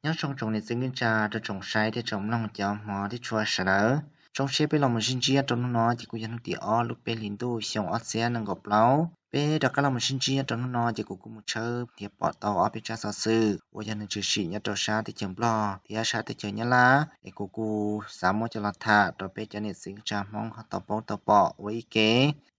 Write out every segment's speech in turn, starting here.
Nyob zoo tsoom niam txiv kwv tij rau tsoom saib thiab tsoom mloog cov hmov thiab tshua sawv daws. Zoo siab peb los mus sib ntsib rau hnub no ces kuj yog hnub tim ob lub peb hlis ntuj xyoo ob txhiab nees nkaum plaub. Peb rov qab los mus sib ntsib rau hnub no ces kuv kuj mus tshawb thiab pom tau ob peb tsab xov xwm uas yog nws tshwm sim nyob rau sab teb chaws Nplog thiab sab teb chaws Nyab Laj es kuv kuj xav muab coj los tham rau peb cov niam txiv kwv tij Hmoob ho tau paub tau pom ua ib ke.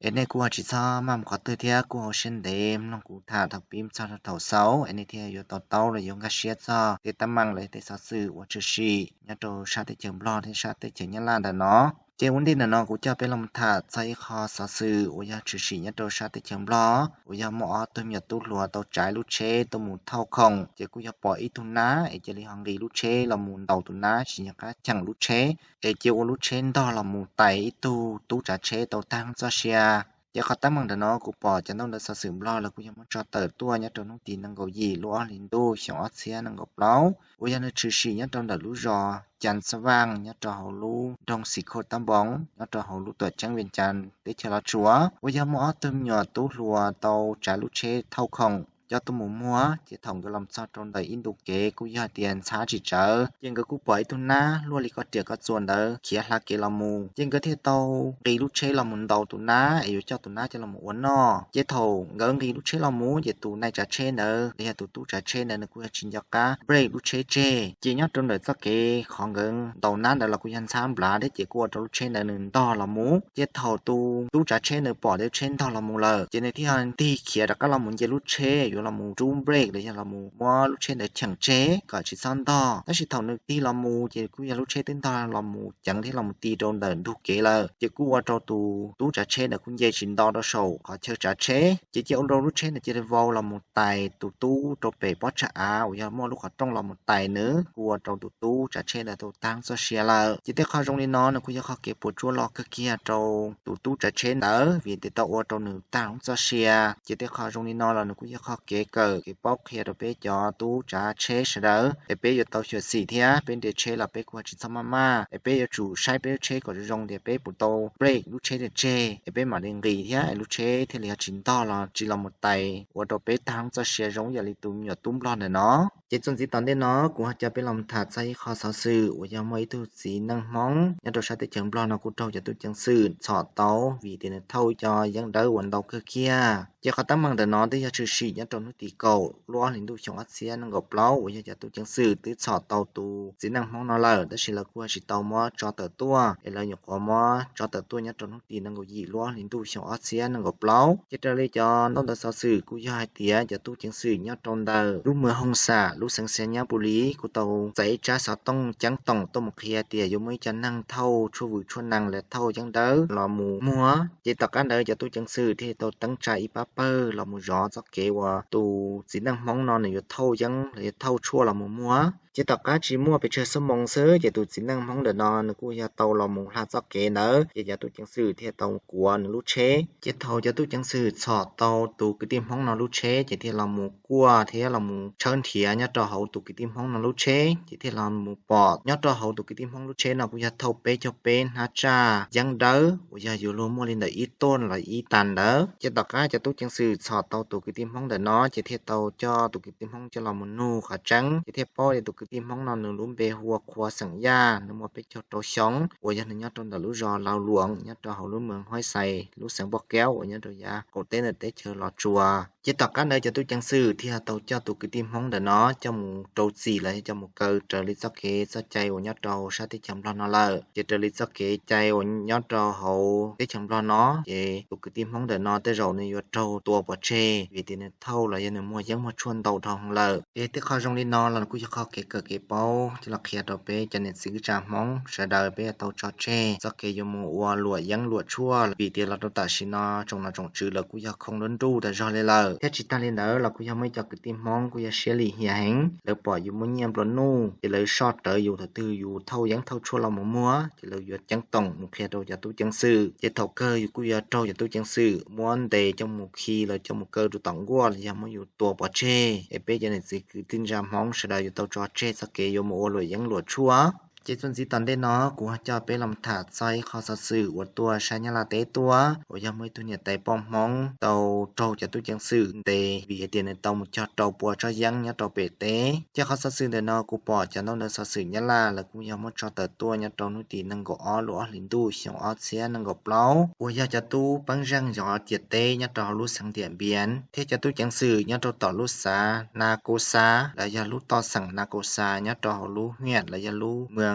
Es nej kuj ho tsis txhob maj mus qhov twg thiab kuj hauv siab ntev mloog kuv tham thaum pib txog rau thaum xaus es nej thiaj yuav tau taub los yuav nkag siab txog tej teeb meem los tej xov xwm uas tshwm sim nyob rau sab teb chaws Nplog thiab sab teb chaws Nyab Laj ntawm no. Ces ua ntej ntawm no kuv coj peb los mus tham txog ib qho xov xwm uas yog tshwm sim nyob rau sab teb chaws Nplog uas yog muaj ob tug me nyuam tub hluas tau tsav lub tsheb tuaj mus thauj khoom ces kuj yog pom ib tug nab es cia li ho nqis lub tsheb los mus ntaus tus nab tsis nco qab cheem lub tsheb es cia ua lub tsheb ntog los mus tais ib tug tub tsav tsheb tau tag txoj sia. Ces qhov teeb meem ntawm no kuv pom cov ntaub ntawv xov xwm Nplog lawv kuj yog muab tso tawm tuaj nyob rau hnub tim nees nkaum yim lub ob hlis ntuj xyoo ob txhiab nees nkaum plaub uas yog nws tshwm sim nyob rau ntawm lub zos Cas Xab Vaj nyob rau hauv lub nroog Xi Khoj Tab Npoov nyob rau hauv lub tuam ceeb Vias Cas teb chaws Los Tsuas uas yog muaj ob tug me nyuam tub hluas tau tsav lub tsheb thauj khoom coj tuaj mus muag ces thaum nkawd los txog rau ntawm ib ntu kev kuj yog tias ntxhab tsis tsawv ces nkawd kuj pom ib tug nab luaj li koj riam koj txuas ntawd khiav hla kev los mus ces nkawd thiaj tau nqis lub tsheb los mus ntaus tus nab es yuav coj tus nab coj los mus ua noj. Ces thaum nkawd nqis lub tsheb los mus ces tus nai tsav tsheb ntawd los yog tus tub tsav tsheb ntawd nws kuj yog tsis nco qab brake lub tsheb tseg ces nyob rau ntawm txoj kev qhov nkawd ntaus nab ntawd los kuj yog ntxhab nplav thiab ces kuj ua rau lub tsheb ntawd nws ntog los mus. Ces thaum tus tub tsav tsheb ntawd pom tias lub tsheb ntog los mus lawm ces nws thiaj tig khiav rov qab los mus nce lub tsheb yuav los mus rub brake los yog los mus muab lub tsheb ntawd cheem tseg kom tsis txhob ntog. Tab sis thaum nws tig los mus ces kuj yog lub tsheb twb ntog los mus ceev thiab los mus ti rau ntawm ntug kev lawm ces kuj ua rau tus tub tsav tsheb ntawd kuj nce tsis nto rau saum qhov chaw tsav tsheb ces cia ua rau lub tsheb ntawd cia li vau los mus tais tus tub rau pem pob tsag av uas yog muaj lub qhov rooj los mus tais nws kuj ua rau tus tub tsav tsheb ntawd tau tag txoj sia lawm. Ces tej qho zoo li no nws kuj yog qhov kev puas tsuaj loj kawg kiag rau tus tub tsav tsheb ntawd vim tias tau ua rau nws tag txoj sia. Ces tej qho zoo li no los nws kuj yog qhov kev kawm kev paub qhia rau peb cov tub tsav tsheb sawv daws es peb yuav tau xyuam xim thiab peb nres tsheb los peb kuj tsis txhob maj maj es peb yuav tsum saib peb lub tsheb kom zoo zoo tias peb puas tau brake lub tsheb tseg es peb mam li nqis thiab es lub tsheb thiaj li ho tsis ntog los tsis los mus tais ua rau peb tag txoj sia zoo yam li tus me nyuam tub Nplog ntawm no. Ces txuas ntxiv tom ntej no kuv ho coj peb los tham txog ib qho xov xwm uas yog muaj ib tug txiv neej Hmoob nyob rau sab teb chaws Nplog no kuj raug cov tub ceev xwm txhom tau vim tias nws thauj cov yeeb dawb uas ntau kawg kiag. Ces qhov teeb meem ntawm no twb yog tshwm sim nyob rau hnub tim kaum lub ob hlis ntuj xyoo ob txhiab nees nkaum plaub uas yog cov tub ceev xwm twb txhom tau tus txiv neej Hmoob no lawm tab sis lawv kuj tsis tau muab tso tawm tuaj es lawv nyuam qhuav muab tso tawm tuaj nyob rau hnub tim nees nkaum yim lub ob hlis ntuj xyoo ob txhiab nees nkaum plaub. Ces raws li cov ntaub ntawv xov xwm kuj yog hais tias cov tub ceev xwm nyob rau ntawm lub mwm Hooj Xam lub xeev Xia Nyab Pus Lis kuj tau txais ib tsab xov tooj ceeb toom tuaj mus qhia tias yuav muaj ib co neeg thauj tshuaj vwm tshuaj nees los thauj yeeb dawb los mus muag. Ces tom qab ntawd cov tub ceev xwm thiaj tau teeb tsa ib pab pawg los mus zov txoj kev uas tus txiv neej Hmoob no nws yuav thauj yeeb los yuav thauj tshuaj los mus muag. Ces tom qab tsis muaj pes tsawg xuab moos xwb ces tus txiv neej Hmoob ntawm no nws kuj yog tau los mus hla txoj kev ntawd ces cov tub ceev xwm thiaj tau kuav nws lub tsheb. Ces thaum cov tub ceev xwm txhom tau tus kwv tij Hmoob no lub tsheb ces thiaj los mus kuaj thiab los mus tshawb nrhiav nyob rau hauv tus kwv tij Hmoob no lub tsheb ces thiaj los mus pom nyob rau hauv tus kwv tij Hmoob lub tsheb no kuj yog thauj peb caug peb hnab tsaj yeeb dawb uas yog yuav luag muaj li ntawm ib tuj los ib tas ntawd. Ces tom qab cov tub ceev xwm txhom tau tus kwv tij Hmoob ntawm no ces thiaj tau coj tus kwv tij Hmoob coj los mus nug qhov tseeb ces thiaj paub tias tus kwv tij Hmoob no nws lub npe hu ua Qhua xeem Yaj, nws muaj peb caug rau xyoo uas yog nws nyob rau ntawm lub zos Lau Luam nyob rau hauv lub moos Huaib Xais lub xeev Npauj Kaub uas nyob rau yav qaum teb ntawm teb chaws Los Tsuas. Ces tom qab ntawd cov tub ceev xwm thiaj tau coj tus kwv tij Hmoob ntawm no coj mus rau txim los yog coj mus kaw raws li txoj kev txoj cai uas nyob rau sab teb chaws Nplog no lawm. Ces raws li txoj kev cai uas nyob rau hauv teb chaws Nplog no ces tus kwv tij Hmoob ntawm no tej zaum nws yuav raug tua pov tseg vim tias nws thauj los yog nws muag yeeb muag tshuaj ntau dhau heev lawm. Ces tej qho zoo li no los kuj yog qhov kev kawm kev paub coj los qhia rau peb cov niam txiv kwv tij Hmoob sawv daws peb yuav tau tso tseg txoj kev yuav mus ua luam yeeb luam tshuaj vim tias los rau tam sim no tsoom nom tsoom tswv lawv kuj yog khoo nruj nruj tas zog li lawm. Thiab tsis tag li ntawd los kuj yog muaj ib co kwv tij Hmoob kuj yog siab lim hiam heev, lawv pom yus muaj nyiaj nplua nuj ces lawv soj rawv yus thaum twg yus thauj yeeb thauj tshuaj los mus muag ces lawv yuav ceeb toom mus qhia rau cov tub ceev xwm. Ces thaum kawg yus kuj yuav raug cov tub ceev xwm muab ntes coj mus khi los coj mus kaw rau tom nkuaj los yog muab yus tua pov tseg. Es peb cov niam txiv kwv tij neej tsa Hmoob sawv daws yuav tau tso tseg txoj kev yuav mus ua luam yeeb luam tshuaj. Ces txuas ntxiv tom ntej no kuv ho coj peb los tham txog ib qho xov xwm uas tuaj sab Nyab Laj teb tuaj uas yog muaj ib tug niam tais poj Hmoob tau raug cov tub ceev xwm ntes vim hais tias nws tau mus cog rau pua tsob yeeb nyob rau pem teb. Ces qhov xov xwm ntawm no kuv pom cov ntau ntawv xov xwm Nyab Laj lawv kuj yog muab tso tawm tuaj nyob rau hnub tim nees nkaum ob lub ob hlis ntuj xyoo ob txhiab nees nkaum plaub uas yog cov tub peeb zeej yov ciam teb nyob rau hauv lub xeev Diam Npiav thiab cov tub ceev xwm nyob rau tom lub xav Na Kos Xav los yog lub toj xeem Na Kos Xav nyob rau hauv lub hiam los yog lub moos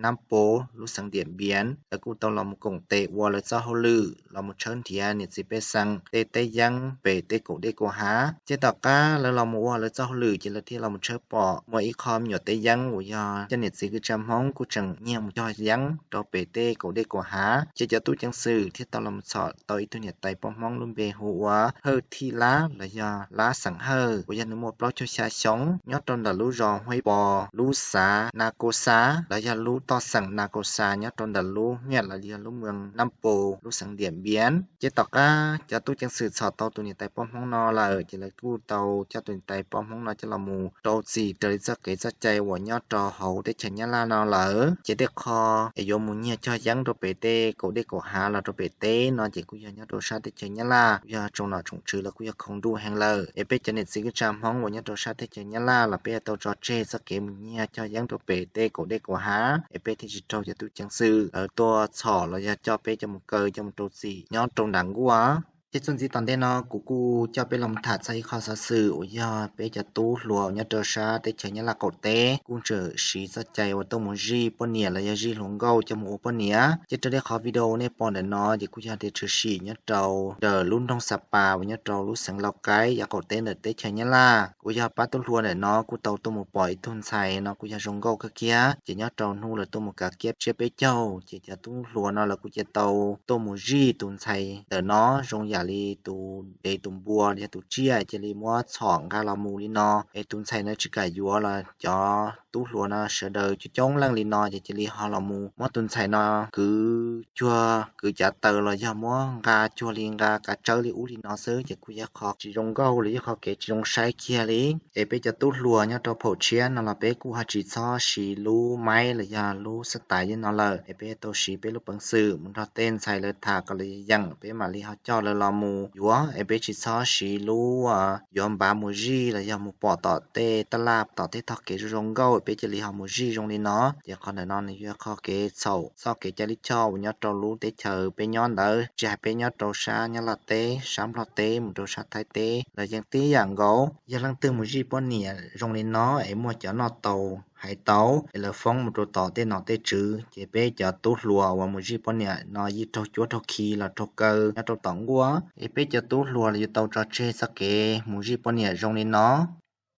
Nab Pov lub xeev Diam Npiav lawv kuj tau los mus koom tes ua lawv txoj hauj lwm los mus tshawb nrhiav niam txiv pej xeem tej teb yeeb pem tej kaum dej kaum hav. Ces tom qab lawv los mus ua lawv txoj hauj lwm ces lawv thiaj los mus tshawb pom muaj ib qho me nyuam teb yeeb uas yog cov niam txiv kwv tij Hmoob kuj tseem nyiag mus cog yeeb rau pem tej kaum dej kaum hav. Ces cov tub ceev xwm thiaj tau los mus txhom tau ib tug niam tais poj Hmoob lub npe hu ua Hawj Thij Lab los yog Lab xeem Hawj uas yog nws muaj plaub caug xya xyoo nyob rau ntawm lub zos Huaib Pos lub xav Na Kos Xav los yog lub toj xeem Na Kos Xav nyob rau ntawm lub hiam los yog lub moos Nab Pov lub xeev Diam Npiav. Ces tom qab cov tub ceev xwm txhom tau tus niam tais poj Hmoob no lawm ces lawv kuj tau coj tus niam tais poj Hmoob no coj los mus rau txim raws li txoj kev txoj cai uas nyob rau hauv teb chaws Nyab Laj no lawm. Ces tej qho es yuav mus nyiag cog yeeb rau pem tej kaum dej kaum hav los rau pem teb no ces kuj yog nyob rau sab teb chaws Nyab Laj kuj yog tsoom nom tsoom tswv los kuj yog khoom nruj heev lawm. Es peb cov niam txiv kwv tij Hmoob uas nyob rau sab teb chaws Nyab Laj los peb yuav tau tso tseg txoj kev mus nyiag cog yeeb rau pem tej kaum dej kaum hav es peb thiaj tsis raug cov tub ceev xwm lawv tuaj txhom los yog coj peb coj mus kaw coj mus rau txim nyob rau nram nkuaj. Ces txuas ntxiv tom ntej no kuv kuj coj peb los tham txog ib qho xov xwm uas yog peb cov tub hluas nyob rau sab teb chaws Nyab Laj qaum teb kuj tseem siv txoj cai uas tuaj mus zij poj niam los yog zij hluas nkauj coj mus ua poj niam. Ces raws li qhov video nej pom ntawm no ces kuj yog tias tshwm sim nyob rau ntawm lub nroog Xa Pas uas nyob rau lub xeev Lauj Kaib yav qaum teb ntawm teb chaws Nyab Laj uas yog pab tub hluas ntawm no kuj tau tuaj mus pom ib tug ntxhais no kuj yog zoo nkauj kawg kiag. Ces nyob rau hnub lawv tuaj mus kav kiab tsiab peb caug ces cov tub hluas no lawv kuj cia tau tuaj mus zij tus ntxhais ntawm no zoo yam li tus dev tus npua los yog tus tsiaj cia li muab txhom nqa los mus li no. Es tus ntxhais no tsis kam yuav los cov tub hluas no sawv daws coob coob leej li no ces cia li ho los mus muab tus ntxhais no kwv cuag kwv cav taws los yog muab nqa cuag li nqa kav tsawb li ub li no xwb ces kuj yog qho tsis zoo nkauj los yog qhov kev tsis zoo saib kiag li. Es peb cov tub hluas nyob rau phaum tshiab no los peb kuj ho tsis txhob siv lub maib los yog lub xab tais li no lawm es peb tau siv peb lub peev xwm mus nrog tej ntxhais lawv tham kom lawv yeem peb mam li ho coj lawv los mus yuav. Es peb tsis txhob siv lub yuav npav mus zij los yog mus pom tom tej taj laj tom tej tog kev zoo zoo nkauj peb cia li ho mus zij zoo li no. Ces qhov ntawm no nws yog qhov kev txhaum txoj kev cai lij choj uas nyob rau lub teb chaws peb nyob ntawd tsis hais peb nyob rau sab Nyab Laj teb sab Nplog teb mus rau sab Thaib teb los yeej tib yam nkaus. Yog leej twg mus zij poj niam zoo li no es muaj cov noj tau hais tau es lawv foob mus rau tom tej nom tej tswv ces peb cov tub hluas uas mus zij poj niam no yeej raug cuab raug khi los raug kaw nyob rau tom nkuaj. Es peb cov tub hluas los yuav tau tso tseg txoj kev mus zij poj niam zoo li no.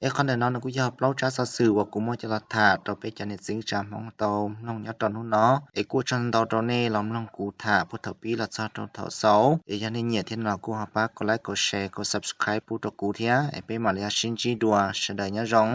Es qhov ntawm no nws kuj yog plaub tsab xov xwm uas kuv muab coj los tham rau peb cov niam txiv tsa Hmoob tau mloog nyob rau hnub no. Es kuj tsaug ntau rau nej los mloog kuv tham puag thaum pib los txog rau thaum xaus. Es yog nej nyiam thiab no kuj ho pab kom like kom share kom subscribe pub rau kuv thiab es peb mam li ho sib ntsib dua, sawv daws nyob zoo.